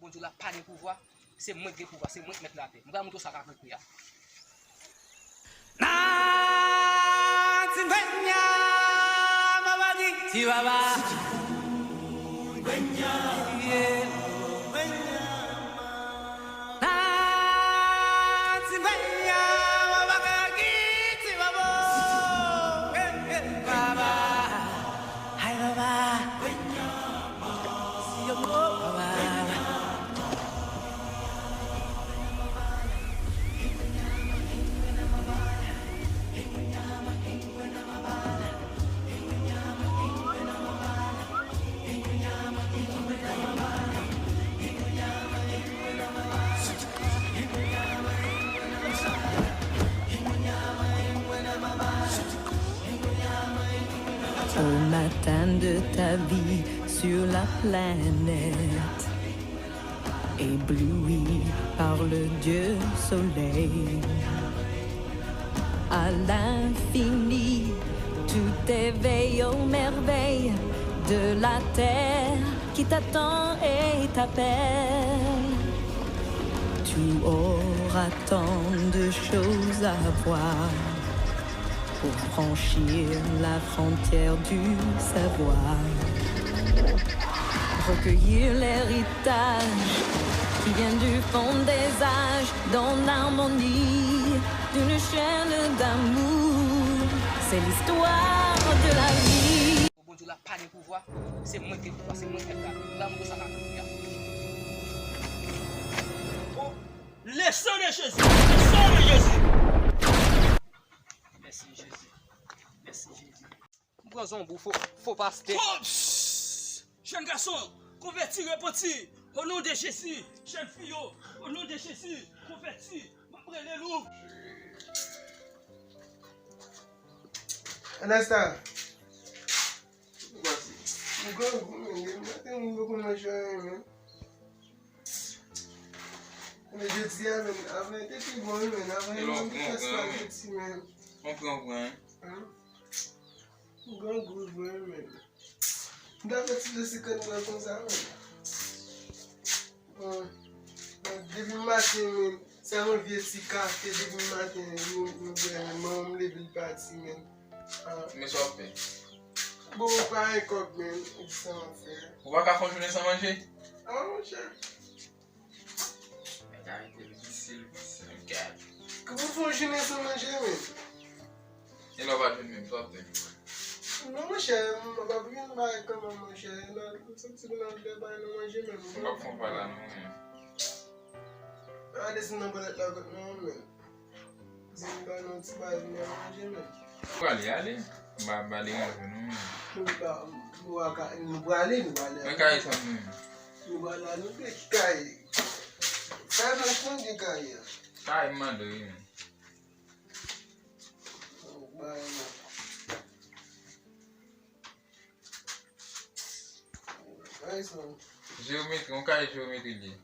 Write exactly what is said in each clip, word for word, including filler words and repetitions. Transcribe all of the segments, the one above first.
Bondye la pa gen pouvwa, se mwen ki gen pouvwa, se mwen ki mèt latè. Mwen pral montre w sa k ap ekri a. Au matin de ta vie sur la planète, ébloui par le Dieu soleil. À l'infini, tout éveillé aux merveilles de la terre qui t'attend et t'appelle. Tu auras tant de choses à voir pour franchir la frontière du savoir. Recueillir l'héritage qui vient du fond des âges dans l'harmonie d'une chaîne d'amour. C'est l'histoire de la vie. Bondye la pa gen pouvwa, se mwen ki gen pouvwa, se mwen ki mèt la. Mwen pral montre w sa k ap ekri a. Oh, le sang de Jésus, le sang de Jésus. Mèsi Jezi. Mèsi Jezi. M pran zonbou, fo, fo pastè. Fo, pss! Jèn gason, konvèti, repanti. O non de Jezi, jèn fi yo, o non de Jezi, konvèti. M ap rele nou. Anastas. M grangou, men, depi maten moun poko manje anyen, men. Men jodi a, men, avan te pi bon, wi, men, avan yon bifè espageti, men. Konpran, konpran. Hein? M grangou vre, men. M ta fè ti dlo senkant grenn konsa, men. Bon, depi maten, men, sèlman vye ti kafe, depi maten, nou, nou bwè, men, manman m leve, l pati, men. Ah. Men sa w ap fè? Bon, ou pa gen kòb, men, ou di sa w ap fè. Ou pa ka fè yon jounen san manje? Ah, monchè. Bagay difisil, difisil, gad. Kòman fè yon jounen san manje, men? E lè w pa jwenn menm, sa w ap fè? Non, monchè, m pa pou yon bagay kanmenm, monchè. Lè m santi m nan lè bay nan manje menm. M p ap fè yon pa la non, men. Pa desann nan bwalèt la kot mwen, men. Di m ba nou ti bagay nou manje menm. Ou prale ale? M pa, m pa deranje nou menm. Nou pa, nou pa ka, nou prale, nou prale. Men kay sa menm? Nou prale, nou gen kay. Kay blanch lan gen kay a. Kay m mande wi menm. Nou bay non. Kay sa. Jewometri, yon kay jewometri li ye.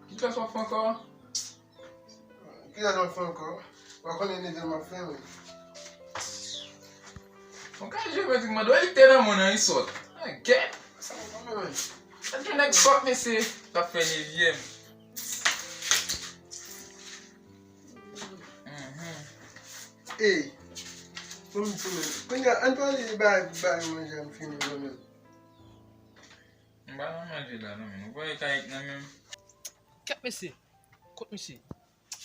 Ki klas w ap fè ankò? Ki klas w ap fè ankò? W a konnen neve m ap fè, wi. Yon kay jewometri m mande w, li te nan mwen nan li sòt. Ah, gèt. Sa w konnen, wi. Sa gen nèg bòt, mesye, k ap fè nevyèm. Mhm. Ey, pou m di men. Kounye a, ann pale de bagay, bagay manje a m fini kanmenm. M pa nan manje la non, men. Ou pa wè kay nan men m? Kèt mesye. Kot misye?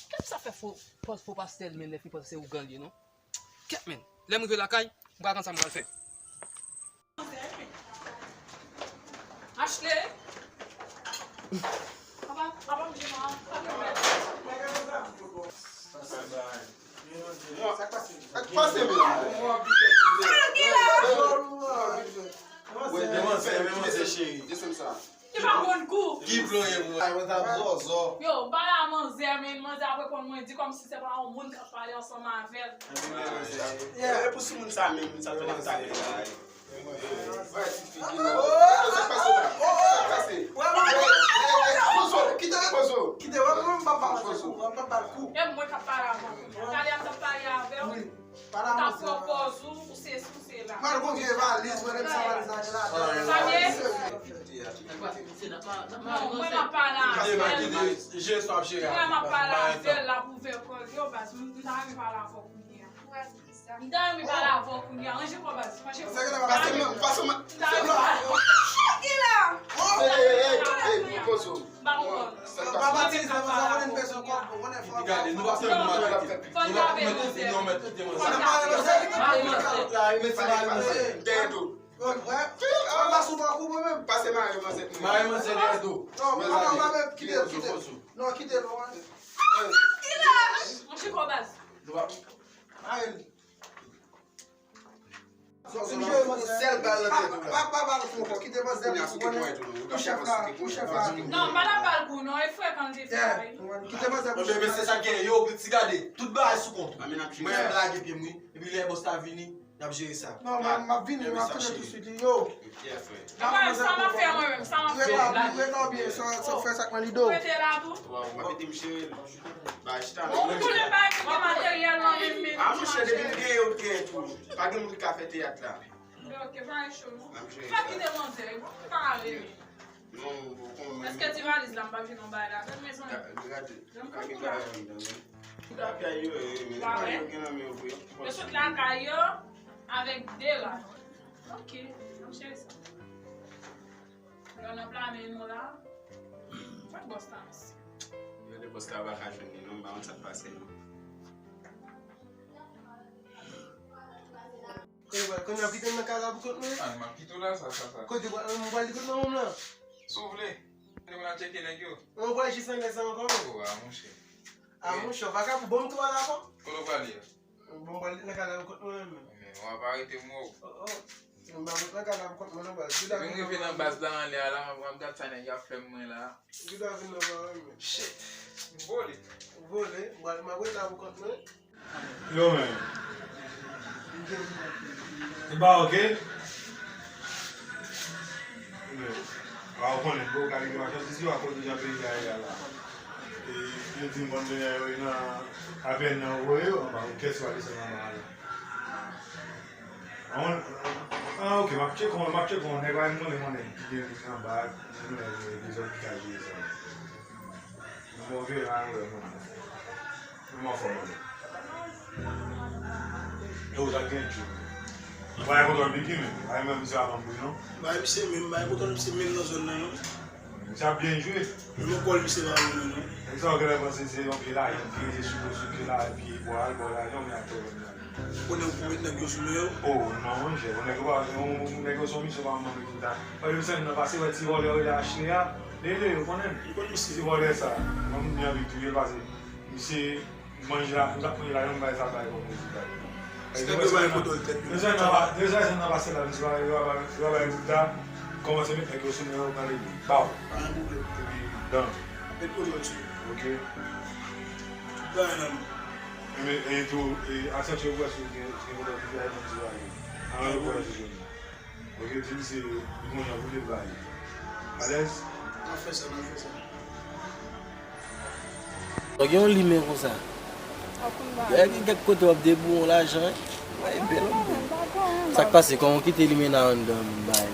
Kèt sa fè fo, pòz fo pastè l men lè fi panse se ougan l ye non. Kèt men. Lè m rive lakay, m pral konn sa m pral fè. Ashley. Papa, papa, m di non. Sa k pase, men? Wè, men manzè, men manzè cheri. Desann sa. Ki pa konn kou. Ki plonye pou mwen. Ay, mwen ta zòzò. Yo, m pale a manzè, men manzè ap reponn mwen, di kòmsi se pa yon moun k ap pale ansanm avè l. Yeah. E pou sou moun sa menm, sa fè nèg sa menm. Vay ti figi la. Sa k pase la? Sa k pase? Pozo, kite pozo. Kite, wè, mwen, m pa pale avè l, m pa pale kou. E mwen k ap pale avè w. Talè a m t ap pale avè w. Wi. Pale a manzè. Ou t ap pran pòz ou, ou se, ou se. Mwen gon vye valiz, mwen menm sa valiz la gen ladan. Sa vye? Non, mwen m ap pale avè l. Mwen m ap pale avè l, l ap ouvè kò l. Yo, baz, m ta renmen pale avè w kounye a. M ta renmen pale avè w kounye a. Ranje kò w, baz. Ranje kò w. Pase mwen, pase mwen. M ta renmen pale. Shit, ki la? Hey, hey, hey, hey, poze w. M pa konprann. Papa ti, sa konnen bezwen kòb, ou konnen fò. Gade, nou pa fè moun maltrete. Fò n ka fè nou fè. Fò n ka fè nou fè. Mete mari manzè dèyè do. Wè, wè. Anba sou pa kou mwen menm. Pase mari manzè. Mari manzè dèyè do. Non, mwen pa menm kite, kite. Non, kite non. Kite. Mwen chiko baz. Nou pa. Mari. Sèl bal nan tèt ou la. Pa, pa, pa, pa, kite manzè pou konnen. Pou chèf la, pou chèf la. Non, m pa t ap ba l kou non, e frekan l te fè a, wi. Kite manzè pou chèf la. Bon, men se sa k gen, yo, ti gade, tout bagay sou kont ou. Mwen menm lage pye m, wi. Epi lè bòs la vini, n ap jere sa. Non, m ap, m ap vini, m ap tounen touswit, wi, yo. Sa m ap fè mwen menm, sa m ap fè. Ret la, ret la byen, sa, sa fè sa k nan lido. Rete la tou. Waw, m ap ede m jere l. Ba, chita. Ou konnen bagay ki gen materyèl nan men m, men. Ah, monchè, depi m gen yo, m gen tou. Pa gen moun ki ka fè teyat la. Ok, pa gen cho, non. N ap jere sa. Fè kite manzè, m pa rele. Non, bon, bon, men. Èske ti valiz la, m pa jwenn yon bagay ladan l, mezanmi? Gade, gade. Gade bagay anndan, wi. Tout afè yo, eh, men pa yo gen nan men yo vre. Yo sot lakay yo avèk de rad. Ok, m ap chèche sa. Yo nan pla men nou la. Kot bòs la, mesye? Yo, le bòs la pa ka jwenn li, non, m pa konn sa k pase, non. Kounye a, kounye a, kite m nan kay la pou kont mwen. Ah, m ap kite w la, sa, sa, sa. Kote, m pral li kot manman m lan. Si w vle, nou pral tcheke nèg yo. Ou pral jis nan nèg sa ankò, men. Oh, ah, monchè. Ah, monchè, vagabon, bon, m tou al avan. Kote w prale a? Bon, m pral nan kay la pou kont mwen, men. Men, w ap arete m, wè w. Oh, oh. M ap nan kay la pou kont mwen, non, baz. Vin rive nan baz la, anlè a la, m ap gad sa nèg y ap fè mwen la. Gida vin nan ba mwen. Shit. M vole. M vole. M ap rete la pou kont mwen. Yo, men. E ba, ok? Men, a, ou konnen, bro, kalite machandiz yo, akoz de jan peyi a ye a la. E, yo di m konn donnen yo nan apèn nan voye yo, anba, ou kès yo ale sou nan ba la. Ah, ok, m ap tcheke yon, m ap tcheke yon nèg, pa gen monnen, monnen ki gen anba, moun nèg, dezòd ki ka jere sa. Move la, move moun. Mwen anfòm, mwen. Yo, sa gen djou. Mwen pa kontan Biggie, men. Pa menm misye avan bri, non. Bay misye menm, bay kontan misye menm nan zòn nan, non. Misye ap byen jwe. Menm kòl misye pa menm, non. Nèg sa yo genlè panse se yon pye lajan, pye sou, sou pye la, pye bò al, bò lajan, men atò menm nan. Konnen ou pou met nèg yo sou men yo? Oh, non, monchè. Bon, nèg yo pa, yon, nèg yo se yon misye pa manm ki ta. Paske misye nan pase, wè ti vòlè yo rele Ashley a. Lele, yo konnen. Yo konn misye. Ti vòlè sa. Mwen, m byen anvi touye l, paske misye, manje la, m t ap manje la, yon bagay sa bay kòm rezilta. Ti nèg yo bay foto l tèt li. Dezyèm nan pa, dezyèm nan pase la, misye pa, yo pa, yo pa bay rezilta. Kòmanse met nèg yo sou men yo, pale li. Baw. Pa gen pwoblèm. Epi, dan. Met kote w sou. Ok. Tout bagay nan men. E, e tou, e, aksantye yo pou wè si w gen, si w gen pwoblèm pou fè yon ti bagay. Anvan yo pran desizyon. Ok, di misye, li konn jan pou l bay. Alèz? N ap fè sa, n ap fè sa. Ou gen yon limen konsa. Ou konn ba. Gen kèk kote w ap debouye yon lajan, wi. Mwen bèl. Sa k pase? Kòman w kite limen nan anndan bay?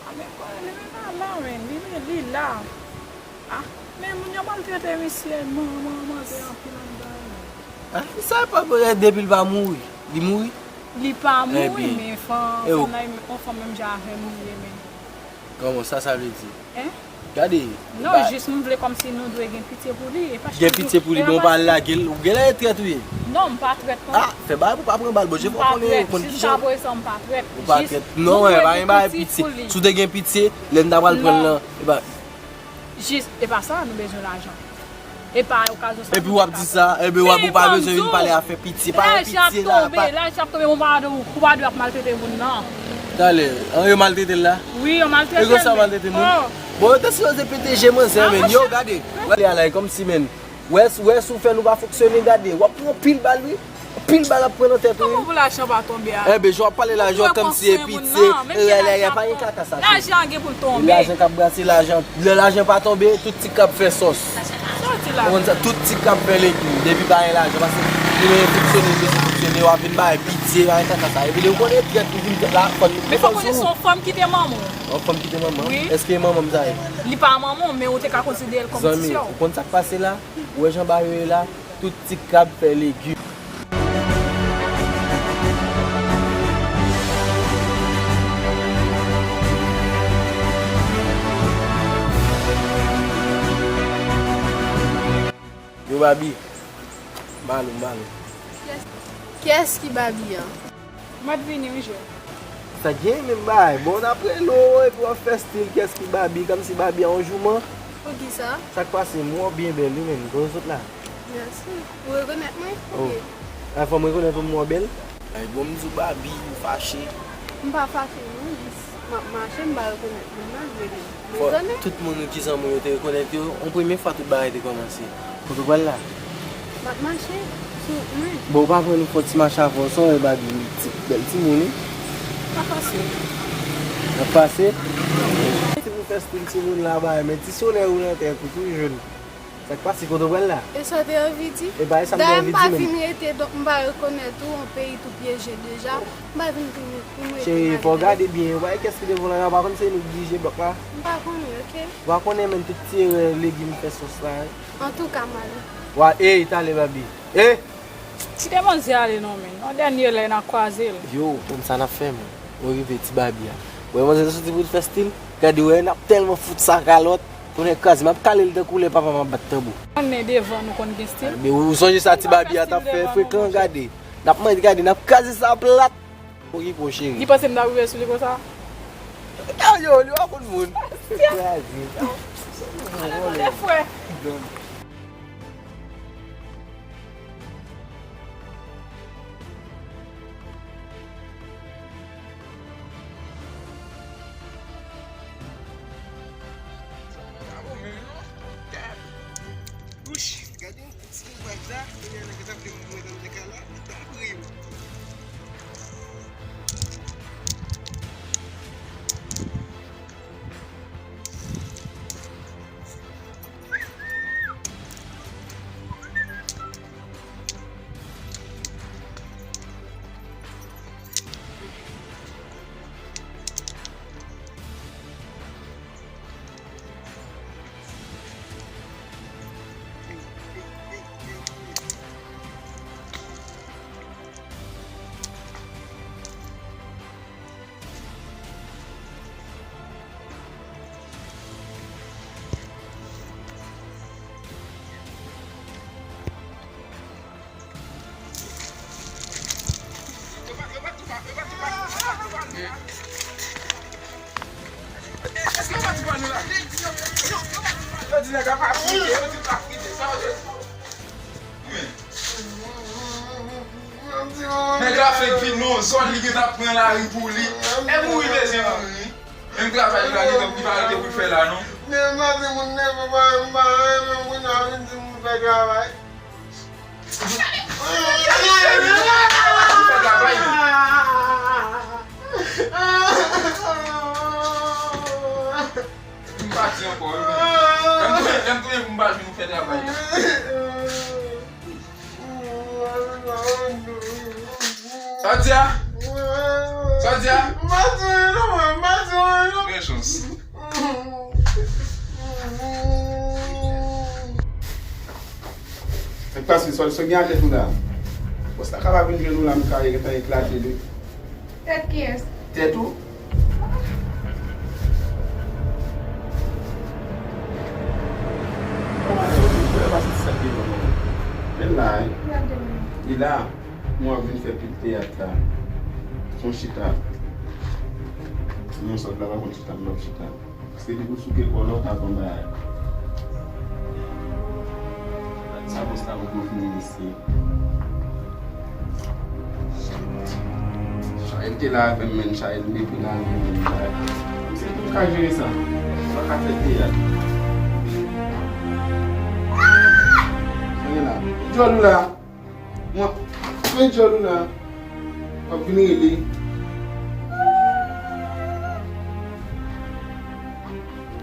A, men konnen limen pa la, men. Limen, li la. Ah, men moun yo maltrete misye, man, man, manzè anpil anndan. Ah, sa pa vre, depi l pa mouri. Li mouri? Li pa mouri, men fanm, fanm nan, yon fanm menm jan avè m li ye, men. Kòman sa, sa vle di? Hein? Gade. Non, jis m vle kòmsi nou dwe gen pitye pou li. Gen pitye pou li, men w pa lage l. Ou genlè trèt ou ye? Non, m pa trèt, non. Ah, fè bagay pou pa pran bal, Bondye fè w konnen, ou konn kijan. Jiska prezan, m pa trèt. Ou pa trèt. Non, wè, pa gen bagay pitye. Si w te gen pitye, lè n ta pral pran l nan, e pa Jis, e pa sa, nou bezwen lajan. E pa okazyon sa. Epi w ap di sa, epi w ap, ou pa bezwen vin pale afè pitye. Pa gen pitye la, pa. Lajan ap tonbe, lajan ap tonbe, bon, pa dwe, ou pa dwe ap maltrete moun, non. Talè, an yo maltrete l la? Wi, yo maltrete l. E konsa maltrete moun? Oh. Bon, yo te sipoze pete je manzè, men. Yo, gade. Gade, ala, e kòmsi, men. Wè, wè, si w fè nou pa fonksyone, gade, w ap pran pil bal, wi. Pil bal ap pran nan tèt ou, wi. Kòman pou lajan pa tonbe a? Enben, jan w ap pale la, jan w konn si e pitye, e, e, e, pa gen kaka sa. Lajan gen pou l tonbe. Lajan k ap brase, lajan, lè lajan pa tonbe, tout ti k ap fè sòs. Ou konn sa, tout ti k ap fè legim, depi pa gen lajan, paske Li menm fonksyone, li bezwen fonksyone, w ap vin bay pitye, bay kaka sa. Epi lè w konnen trèt, ou vin trèt la, fò n... Men fòk konnen se yon fanm ki te manman w. Yon fanm ki te manman m? Wi. Èske manman m sa ye? Li pa manman w, men ou te ka konsidere l kòm ti sè w. Zanmi, ou konn sa k pase la? Ou wè jan bagay yo ye la? Tout ti krab fè legim. Yo, Babi. Malo, malo. Kiyès, kiyès ki Babi an? Mwen t vini, wi, jè. Sa gen menm bagay. Bon, n ap rele w, epi w ap fè stil kiyès ki Babi, kòmsi Babi a yon jouman. Poukisa? Sa k pase? M wè w byen bèl, wi, menm. Kòman w sot la? Mèsi. Ou rekonèt mwen? Oh. Oke. A, fò m rekonèt ou, m wè w bèl. Ay, bon, m di w Babi, ou fache. M pa fache, non, jis m ap mache, m pa rekonèt moun nan, vre li. Fò tout moun ki zanmi w yo te rekonèt yo, yon premye fwa tout bagay te kòmanse. Kote w pral la? M ap mache sou wout mwen. Bon, ou pa pran nou fè yon ti mache avè w, sa w wè Babi, ti, bèl timoun, wi. Pa pase. N ap pase? Ti pou fè stil timoun la, bay, men ti solèy ou nan tèt ou tou jòn. Sa k pase, kote w pral la? E sa w te anvi di? E pa e sa m te anvi di menm. Dayè, m pa vin rete, donk m pa rekonèt ou, yon peyi tou pyeje deja. M pa vin pou m, pou m rete. Cheri, fò w gade byen, ou pa wè kiyès ki devan w la, ou pa konn se nou k dirije blòk la? M pa konnen, oke? Ou pa konnen menm tout ti erè legim fè sòs la, wi. Antouka, m ale. Wa, ey, talè, Babi. Ey! Kite manzè ale non, men. Yon dènye lè n a kwaze l. Yo, konn sa n ap fè, men. Ou rive ti Babi a. Ou wè manzè te soti pou l fè stil? Gade, ou wè, n ap tèlman fout sa kalòt. Konnen kraze, m ap kale l tankou lè papa m ap bat tanbou. Konnen devan nou konn gen stil. Men ou sonje sa ti Babi a t ap fè frekan, gade. N ap mande, gade, n ap kraze sa plat. Okipe w, cheri. Li panse m t ap rive sou li konsa? Yo, li pa konn moun. Kraze. Ale mande frè. Wouch, gade yon kout sou vibe sa, kounye a nèg yo t ap vle mwen nan nèg la, li pa vre yo. Nèg la fenk vin nan yon zòn, li gentan pran lari pou li. E mouri bezwen mouri. Menm travay li pa gentan, li pa rete pou l fè la non. Men m pa di moun nève pa, m pa renmen moun ap vin di m pou fè travay. Pou fè travay li. M pati ankò wi. Lè m tounen, lè m tounen pou m pa jwenn ou fè travay la. Sa w di a? Sa w di a? M pa tounen non, mwen, m pa tounen non. Bèl chans. Sa k pase, sa, sa gen nan tèt ou la? Bòs la ka pa vin jwenn ou la, m ka gentan eklate li. Tèt kiyès? Tèt ou? Men la, wi. Li la. Mwen ap vin fè pil teyat la. Se yon chita. Mwen sot la, pa konn chita, m ap chita. Paske depi w souke kò w la, w ta pran bagay. Sa bòs la poko fini mesye. Chayèl te la avè m, men Chayèl mete la avè m, men Chayèl. Misye tou ka jere sa. Sa ka fè teyat. Sa gen la. Djòl ou la. Mwen, men djòl ou la. W ap vin rele.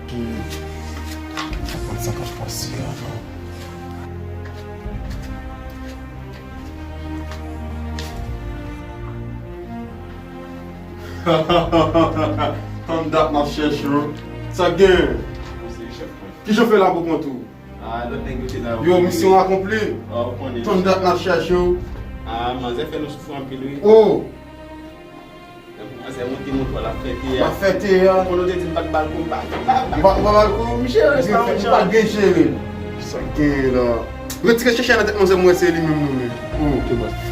Ki, pa konn sa k ap pase a non. Tann dat n ap chèche w. Sa k gen? Kijan w fè la pou kont ou? Yo, misyon akonpli. Tann dat n ap chèche w. Ah, manzè fè nou soufri anpil, wi. Oh! Manzè monte moto, l ap fè teyat. L ap fè teyat. Konnen w te di m pa t ba l kou, m pa M pa m pa ba l kou. Misye reste M pa gen jere. Sa k gen la? Retire chèchè nan tèt manzè, m wè se li menm nou menm. Oh.